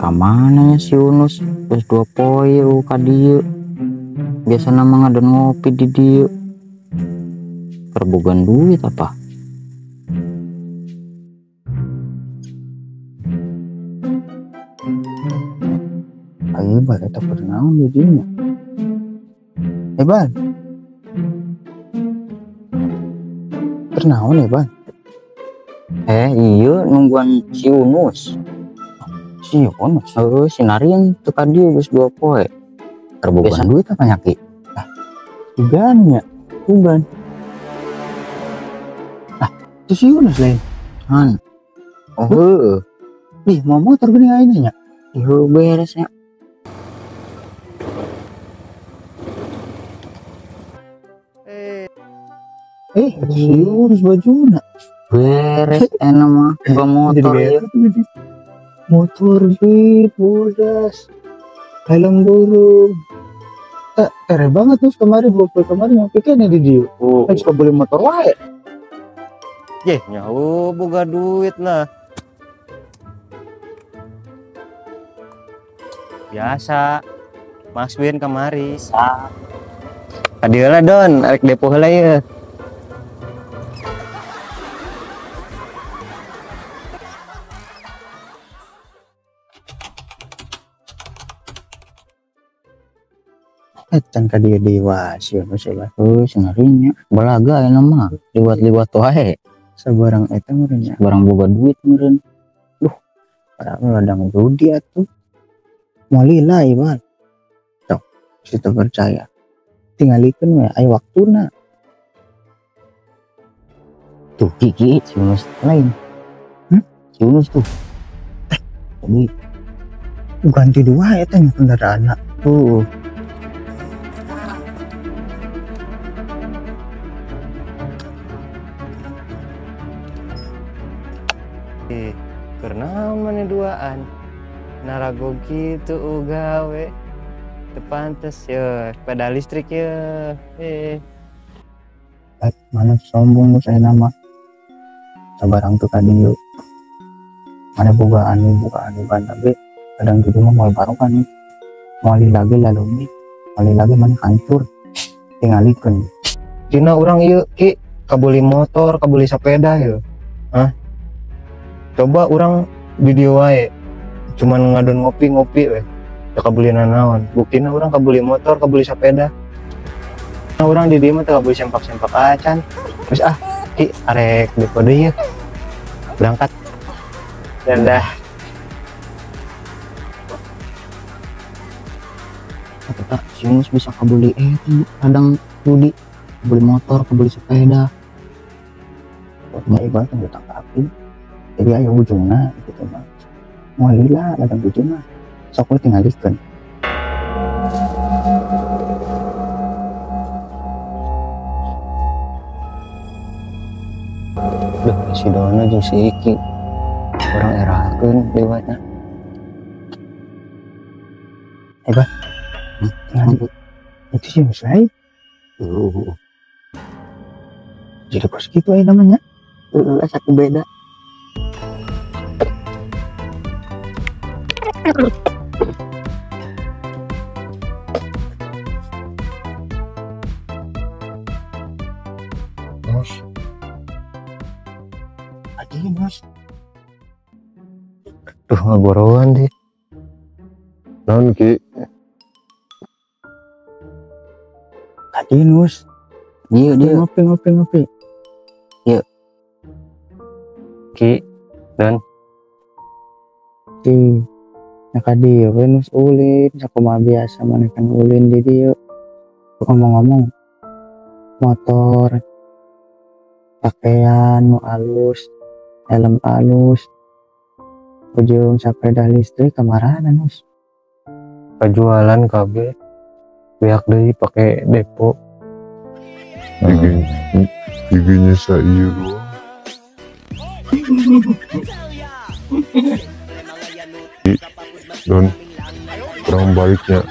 Kamana ya si Yunus? Geus 2 poe ka dieu. Biasana mah ngadon ngopi di dieu. Perbogan duit apa? Ayo bal eta keur naon di dieu nya? Bal. Keur naon ya, Bal? Iya nungguan si Yunus. Si Yunus? Heeh, si Narin teu ka dieu geus 2 poe. Terbogan duit apa nya, Ki? Lah, ugan nya, ugan. Lah, itu si Yunus lain. Han. Oh, heeh. Ih, mau motor geuning ayeuna nya. Ieu beres nya. Si Yunus bajuna. Beres enak mah, buka motor ya. Motor beat, bodas, helm burung. Tere banget terus kemarin, bapak kemarin mau pikirnya di dia. Oh. Kan suka beli motor wae. Yeh, nyawa boga duit lah. Biasa, Mas Win kemari. Tadi lah Don, arek depo heula ye. Can ka dieu dewa si Yunus ya. Heuh, sengarinya balaga ayeuna mah, liwat-liwat wae. Sabarang eta meureun nya. Barang boga duit meureun. Duh, padahal ladang judi atuh. Moal lila ieu mah. Sok, situ percaya. Tingalikeun we aya waktuna. Tuh Kiki si Yunus lain. Si Yunus tuh. Jadi ganti dua eta nya kendaraanna. Tuh. Karena mana duaan narago gitu ugawe tepantes ya sepeda listrik ya. Mana sombong saya nama sabarang tuh tadi yuk mana boga anu buka anu ban tapi kadang juga mah mau baru kan mau lagi lalu nih mau lagi mana hancur tingalikeun dina urang ieu Ki kabeli motor kabeli sepeda ya. Hah? Coba orang video wae cuman ngadon ngopi-ngopi we teu kabeli nanaon buktina urang kabeli motor kabeli sepeda. Nah, urang di dieu mah teu kabeli sempak-sempak acan. Geus ah Ki arek depo deui ye berangkat. Dadah. Kata si Yunus bisa kabeli kadang judi beli motor kabeli sepeda. Mah ibarat utang kaki. Jadi ayo ujungna gitu mah. Moal lila ladang ujungna. Sok we tingalikeun. Duh, si Dono jeung si Iki. Urang erakeun lewatna. Bah. Itu sih Yunus lain. Jadi kos gitu aja namanya. Heeh, aku beda. Mas. Adi, Mas. Duh, ngaboroan deh. Naon Ki? Adi, Nus. Iya, dia ngopi. Iya. Ki, dan Ki. Nah kadi we nus ulin sakumaha biasa maneh kan ulin di dieu. Ngomong-ngomong motor, pakaian nu alus, helm alus, ujung sepeda listrik kamarana nus. Kajualan kabeh pihak deui pake depo. Giginya saieu doang. Don, kurang baliknya.